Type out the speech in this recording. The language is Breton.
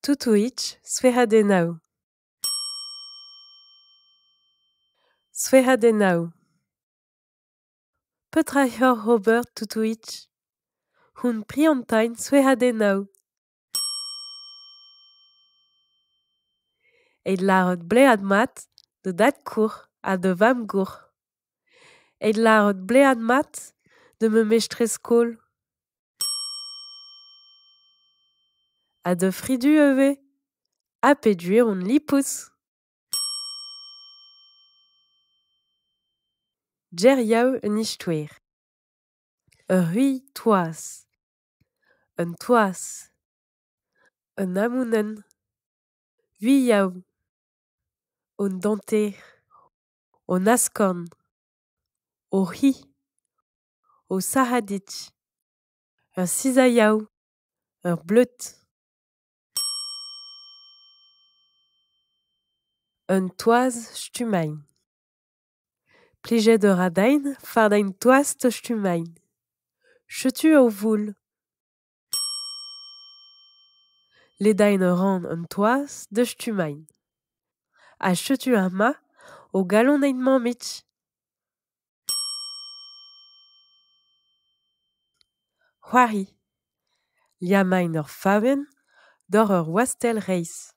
Toutouig, souezhadennoù. Souezhadennoù. Petra eo ober Toutouig? Hon prientain souezhadennoù. Evit lâret blead mat da dad-kozh ha da vamm-gozh. Evit lâret blead mat da ma mestrez-skol. Ha da Fridu ivez, ha peogwir on lipous. Gerioù un istoer. Ur ruilh toaz. Un toaz. Un amounenn. Uioù. Un danter. Un askorn. Ur c'hi. Ur sac'hadig. Ur sizailhoù. Ur bleud. Un toaz stummañ. Plijet a ra din fardañ toaz da stummañ. Setu ur voul. Ledañ a ran an toaz da stummañ. Ha setu amañ ho galon evit mammig. C'hoari. Liammañ ur favenn doc'h ur wastell reizh.